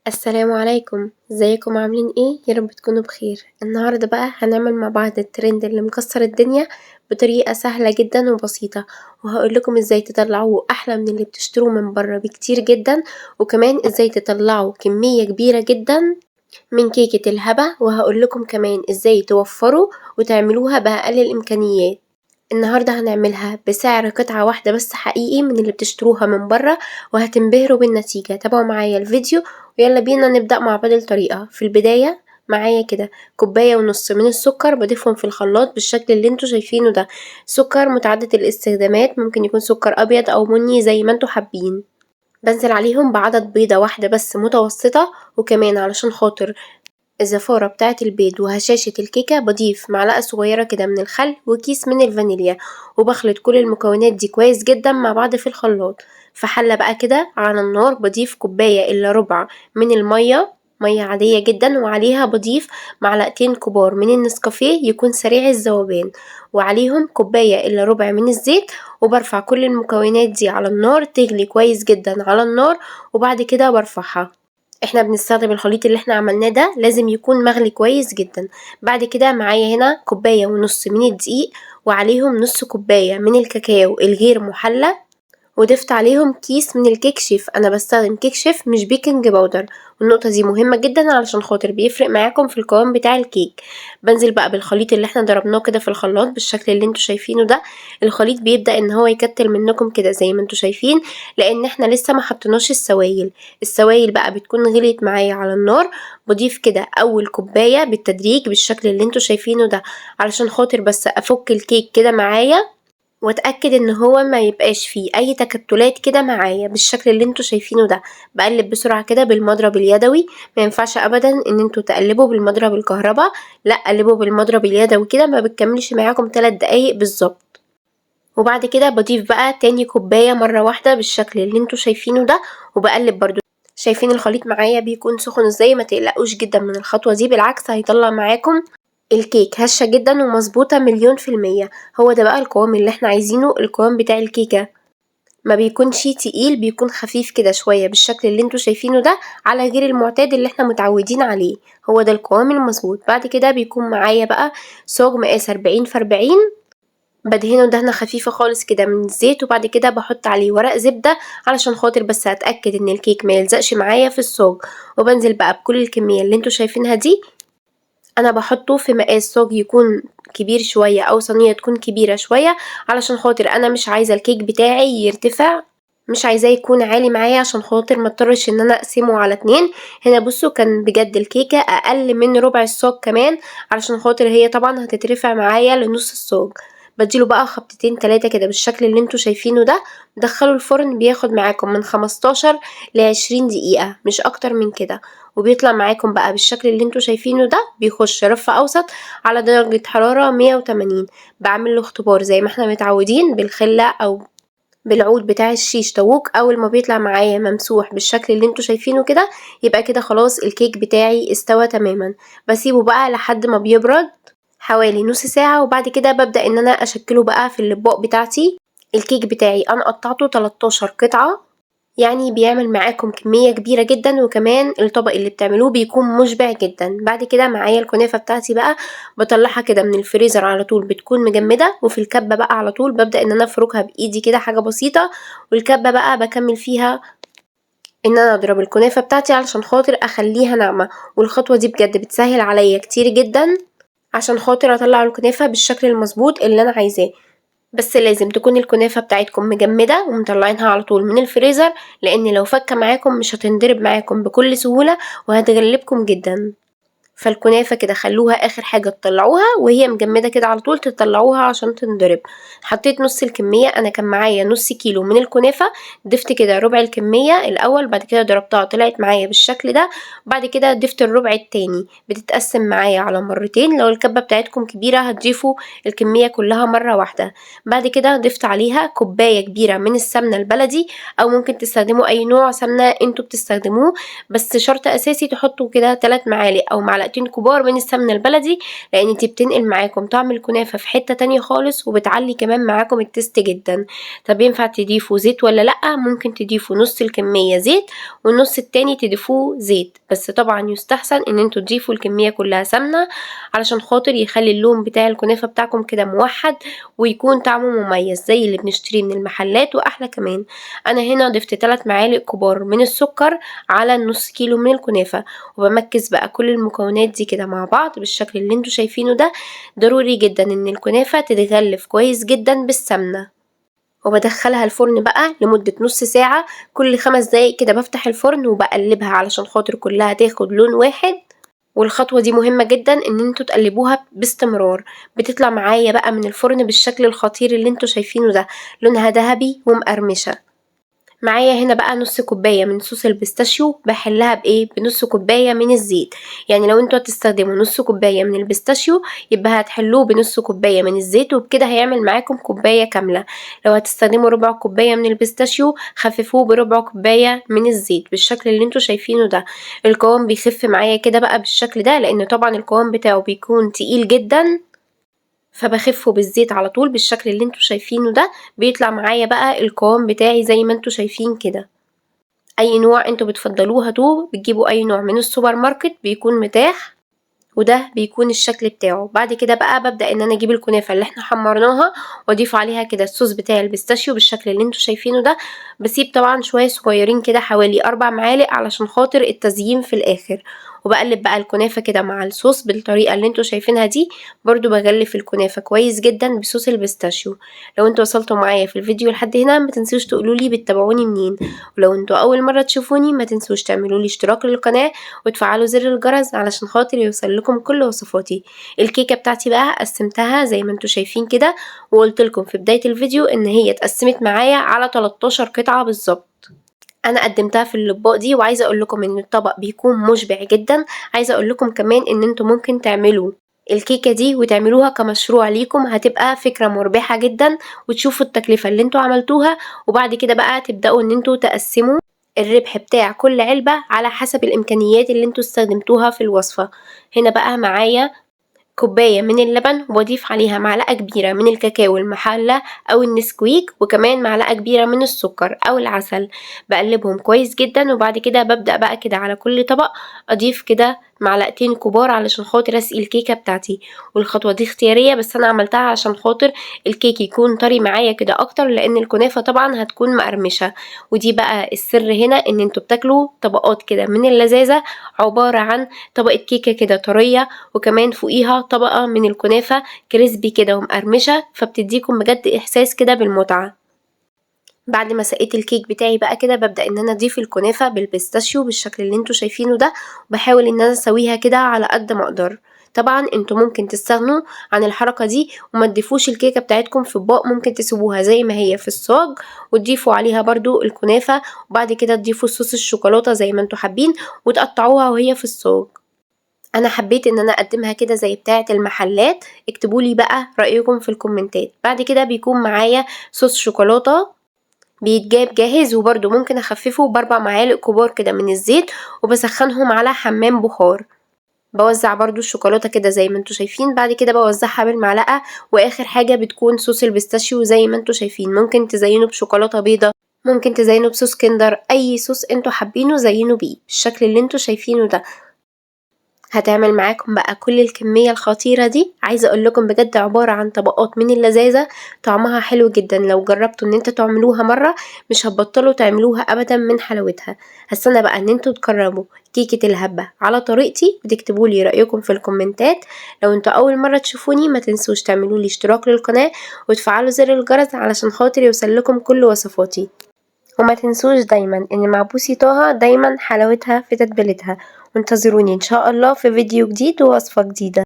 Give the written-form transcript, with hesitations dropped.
السلام عليكم، ازيكم عاملين ايه؟ يا رب تكونوا بخير. النهارده بقى هنعمل مع بعض الترند اللي مكسر الدنيا بطريقة سهلة جدا وبسيطة، وهقول لكم ازاي تطلعوه احلى من اللي بتشتروه من بره بكتير جدا، وكمان ازاي تطلعوا كمية كبيرة جدا من كيكة الهبة، وهقول لكم كمان ازاي توفروا وتعملوها باقل الامكانيات. النهارده هنعملها بسعر قطعه واحدة بس حقيقي من اللي بتشتروها من بره، وهتنبهروا بالنتيجة. تابعوا معايا الفيديو ويلا بينا نبدأ مع بعض الطريقة. في البداية معايا كده كوباية ونص من السكر، بضيفهم في الخلاط بالشكل اللي انتوا شايفينه ده. سكر متعدد الاستخدامات، ممكن يكون سكر ابيض او بني زي ما انتوا حابين. بنزل عليهم بعدد بيضة واحدة بس متوسطه، وكمان علشان خاطر الزفارة بتاعة البيض وهشاشة الكيكة بضيف معلقة صغيرة كده من الخل وكيس من الفانيليا، وبخلط كل المكونات دي كويس جدا مع بعض في الخلاط. في حلة بقى كده على النار بضيف كوباية إلا ربع من المية، مية عادية جدا، وعليها بضيف معلقتين كبار من النسكافيه يكون سريع الذوبان، وعليهم كوباية إلا ربع من الزيت، وبرفع كل المكونات دي على النار تغلي كويس جدا على النار، وبعد كده برفعها. احنا بنستخدم الخليط اللي احنا عملناه ده لازم يكون مغلي كويس جدا. بعد كده معايا هنا كوباية ونص من الدقيق، وعليهم نص كوباية من الكاكاو الغير محلى، وضفت عليهم كيس من الكيك شيف. انا بستخدم كيك شيف مش baking powder، والنقطة دي مهمة جدا علشان خاطر بيفرق معاكم في القوام بتاع الكيك. بنزل بقى بالخليط اللي احنا ضربناه كده في الخلاط بالشكل اللي انتوا شايفينه ده. الخليط بيبدأ ان هو يكتل منكم كده زي ما انتوا شايفين، لان احنا لسه ما حطيناش السوائل. السوائل بقى بتكون غليت معايا على النار. بضيف كده اول كوباية بالتدريج بالشكل اللي انتوا شايفينه ده، علشان خاطر بس افك الكيك كده معايا، واتاكد ان هو ما يبقاش فيه اي تكتلات كده معايا بالشكل اللي انتوا شايفينه ده. بقلب بسرعة كده بالمضرب اليدوي، ما ينفعش ابدا ان انتوا تقلبوا بالمضرب الكهرباء، لا قلبوا بالمضرب اليدوي كده، ما بتكملش معاكم 3 دقايق بالظبط. وبعد كده بضيف بقى تاني كوباية مرة واحدة بالشكل اللي انتوا شايفينه ده، وبقلب برضو. شايفين الخليط معايا بيكون سخن ازاي؟ ما تقلقوش جدا من الخطوة دي، بالعكس هيطلع معاكم الكيك هشه جدا ومظبوطه 100%. هو ده بقى القوام اللي احنا عايزينه. القوام بتاع الكيكه ما بيكونش تقيل، بيكون خفيف كده شوية بالشكل اللي انتوا شايفينه ده، على غير المعتاد اللي احنا متعودين عليه. هو ده القوام المظبوط. بعد كده بيكون معايا بقى صاج مقاس 40 في 40، بدهنه دهنه خفيفة خالص كده من الزيت، وبعد كده بحط عليه ورق زبدة علشان خاطر بس اتاكد ان الكيك ما يلزقش معايا في الصاج. وبنزل بقى بكل الكمية اللي انتوا شايفينها دي. انا بحطه في مقاس صاج يكون كبير شوية او صينية تكون كبيرة شوية، علشان خاطر انا مش عايزه الكيك بتاعي يرتفع، مش عايزاه يكون عالي معايا، عشان خاطر ما اضطرش ان انا اقسمه على 2. هنا بصوا كان بجد الكيكه اقل من ربع الصاج كمان، علشان خاطر هي طبعا هتترفع معايا لنص الصاج. بديله بقى خبطتين 3 كده بالشكل اللي انتوا شايفينه ده. دخلوا الفرن، بياخد معاكم من 15 ل 20 دقيقة مش اكتر من كده، وبيطلع معاكم بقى بالشكل اللي انتوا شايفينه ده. بيخش رف اوسط على درجة حرارة 180. بعمل له اختبار زي ما احنا متعودين بالخلة او بالعود بتاع الشيش طاووق. اول ما بيطلع معايا ممسوح بالشكل اللي انتوا شايفينه كده، يبقى كده خلاص الكيك بتاعي استوى تماما. بسيبه بقى لحد ما بيبرد حوالي نص ساعة، وبعد كده ببدأ ان انا اشكله بقى في الاطباق بتاعتي. الكيك بتاعي انا قطعته 13 قطعة، يعني بيعمل معاكم كمية كبيرة جدا، وكمان الطبق اللي بتعملوه بيكون مشبع جدا. بعد كده معايا الكنافة بتاعتي بقى، بطلعها كده من الفريزر على طول، بتكون مجمدة، وفي الكبة بقى على طول ببدأ ان انا افركها بايدي كده حاجة بسيطة، والكبة بقى بكمل فيها ان انا اضرب الكنافة بتاعتي علشان خاطر اخليها ناعمة. والخطوة دي بجد بتسهل عليا كتير جدا عشان خاطر اطلع الكنافة بالشكل المظبوط اللي انا عايزاه. بس لازم تكون الكنافة بتاعتكم مجمدة ومطلعينها على طول من الفريزر، لان لو فكة معاكم مش هتندرب معاكم بكل سهولة وهتغلبكم جدا. فالكنافة كده خلوها اخر حاجة تطلعوها وهي مجمدة كده على طول تطلعوها عشان تنضرب. حطيت نص الكمية، انا كان معايا نص كيلو من الكنافة، ضفت كده ربع الكمية الاول، بعد كده ضربتها طلعت معايا بالشكل ده، بعد كده ضفت الربع التاني. بتتقسم معايا على مرتين، لو الكبة بتاعتكم كبيرة هتضيفوا الكمية كلها مرة واحدة. بعد كده ضفت عليها كوباية كبيرة من السمنة البلدي، او ممكن تستخدموا اي نوع سمنة انتوا بتستخدموه، بس شرط اساسي تحطوا كده 3 معالق او معلقتين معلقتين كبار من السمنة البلدي، لان دي بتنقل معاكم طعم الكنافه في حتة تانية خالص، وبتعلي كمان معاكم ال taste جدا. طب ينفع تضيفوا زيت ولا لا؟ ممكن تضيفوا نص الكمية زيت والنص التاني تضيفوه زيت، بس طبعا يستحسن ان انتوا تضيفوا الكمية كلها سمنه علشان خاطر يخلي اللون بتاع الكنافه بتاعكم كده موحد ويكون طعمه مميز زي اللي بنشتريه من المحلات واحلى كمان. انا هنا ضفت 3 معالق كبار من السكر على النص كيلو من الكنافه، وبمكس بقى كل المكونات دي كده مع بعض بالشكل اللي انتوا شايفينه ده. ضروري جدا ان الكنافه تتغلف كويس جدا بالسمنه، وبدخلها الفرن بقى لمدة نص ساعة. كل 5 دقايق كده بفتح الفرن وبقلبها علشان خاطر كلها تاخد لون واحد. والخطوة دي مهمة جدا ان انتوا تقلبوها باستمرار. بتطلع معايا بقى من الفرن بالشكل الخطير اللي انتوا شايفينه ده، لونها ذهبي ومقرمشة. معايا هنا بقى نص كوباية من صوص ال pistachio، بحلها بايه؟ بنص كوباية من الزيت. يعني لو انتوا هتستخدموا نص كوباية من ال pistachio يبقى هتحلوه بنص كوباية من الزيت، وبكده هيعمل معاكم كوباية كاملة. لو هتستخدموا ربع كوباية من ال pistachio خففوه بربع كوباية من الزيت بالشكل اللي انتوا شايفينه ده. القوام بيخف معايا كده بقى بالشكل ده، لان طبعا القوام بتاعه بيكون تقيل جدا، فبخفه بالزيت على طول بالشكل اللي انتوا شايفينه ده. بيطلع معايا بقى القوام بتاعي زي ما انتوا شايفين كده. اي نوع انتوا بتفضلوه هاتوه، بتجيبوا اي نوع من السوبر ماركت بيكون متاح، وده بيكون الشكل بتاعه. بعد كده بقى ببدأ ان انا اجيب الكنافة اللي احنا حمرناها واضيف عليها كده الصوص بتاع ال pistachio بالشكل اللي انتوا شايفينه ده. بسيب طبعا شوية صغيرين كده حوالي 4 معالق علشان خاطر التزيين في الاخر. وبقلب بقى الكنافة كده مع الصوص بالطريقة اللي انتوا شايفينها دي. برضو بغلف الكنافة كويس جدا بصوص ال pistachio. لو انتوا وصلتوا معايا في الفيديو لحد هنا ما تنسوش تقولولي بتتابعوني منين، ولو انتوا اول مرة تشوفوني ما تنسوش تعملولي اشتراك للقناة وتفعلوا زر الجرس علشان خاطر يوصل لكم كل وصفاتي. الكيكة بتاعتي بقى قسمتها زي ما انتوا شايفين كده، وقلت لكم في بداية الفيديو ان هي اتقسمت معايا على 13 قطعة بالظبط. انا قدمتها في الاطباق دي، وعايزه اقول لكم ان الطبق بيكون مشبع جدا. عايزه اقول لكم كمان ان انتوا ممكن تعملوا الكيكه دي وتعملوها كمشروع ليكم، هتبقى فكرة مربحة جدا، وتشوفوا التكلفة اللي انتوا عملتوها، وبعد كده بقى تبداوا ان انتوا تقسموا الربح بتاع كل علبة على حسب الامكانيات اللي انتوا استخدمتوها في الوصفة. هنا بقى معايا كوباية من اللبن، وبضيف عليها معلقة كبيرة من الكاكاو المحلى أو النسكويك، وكمان معلقة كبيرة من السكر أو العسل. بقلبهم كويس جدا، وبعد كده ببدأ بقى كده على كل طبق أضيف كده معلقتين كبار علشان خاطر اسقي الكيكة بتاعتي. والخطوة دي اختيارية، بس أنا عملتها عشان خاطر الكيك يكون طري معايا كده أكتر، لأن الكنافة طبعا هتكون مقرمشة. ودي بقى السر هنا، إن انتوا بتاكلوا طبقات كده من اللذاذة، عبارة عن طبقة كيكة كده طرية، وكمان فوقيها طبقة من الكنافة كريسبي كده ومقرمشة، فبتديكم بجد إحساس كده بالمتعة. بعد ما سقيت الكيك بتاعي بقى كده ببدأ ان انا اضيف الكنافة بال pistachio بالشكل اللي انتوا شايفينه ده، وبحاول ان انا اسويها كده على قد ما اقدر. طبعا انتوا ممكن تستغنوا عن الحركة دي وما تضيفوش الكيكة بتاعتكم في اطباق، ممكن تسيبوها زي ما هي في الصاج وتضيفوا عليها برضو الكنافة، وبعد كده تضيفوا صوص الشوكولاتة زي ما انتوا حابين وتقطعوها وهي في الصاج. انا حبيت ان انا اقدمها كده زي بتاعة المحلات. اكتبولي بقى رأيكم في الكومنتات. بعد كده بيكون معايا صوص شوكولاتة بيتجاب جاهز، وبرده ممكن اخففه ب4 معالق كبار كده من الزيت، وبسخنهم على حمام بخار. بوزع برده الشوكولاتة كده زي ما انتوا شايفين، بعد كده بوزعها بالمعلقة، واخر حاجة بتكون صوص ال pistachio زي ما انتوا شايفين. ممكن تزينه بشوكولاتة بيضة، ممكن تزينه بصوص كندر، اي صوص انتوا حابينه زينوا بيه بالشكل اللي انتوا شايفينه ده. هتعمل معاكم بقى كل الكمية الخطيرة دي. عايزة اقول لكم بجد عبارة عن طبقات من اللذاذة، طعمها حلو جدا. لو جربتوا ان انتوا تعملوها مرة مش هتبطلوا تعملوها ابدا من حلاوتها. هستنى بقى ان انتوا تجربوا كيكة الهبة على طريقتي وتكتبوا لي رأيكم في الكومنتات. لو انتوا اول مرة تشوفوني ما تنسوش تعملوا لي اشتراك للقناة وتفعلوا زر الجرس علشان خاطر يوصل لكم كل وصفاتي. وما تنسوش دايما ان مع بوسي طه دايما حلاوتها في تتبيلتها. وانتظروني ان شاء الله في فيديو جديد ووصفة جديدة.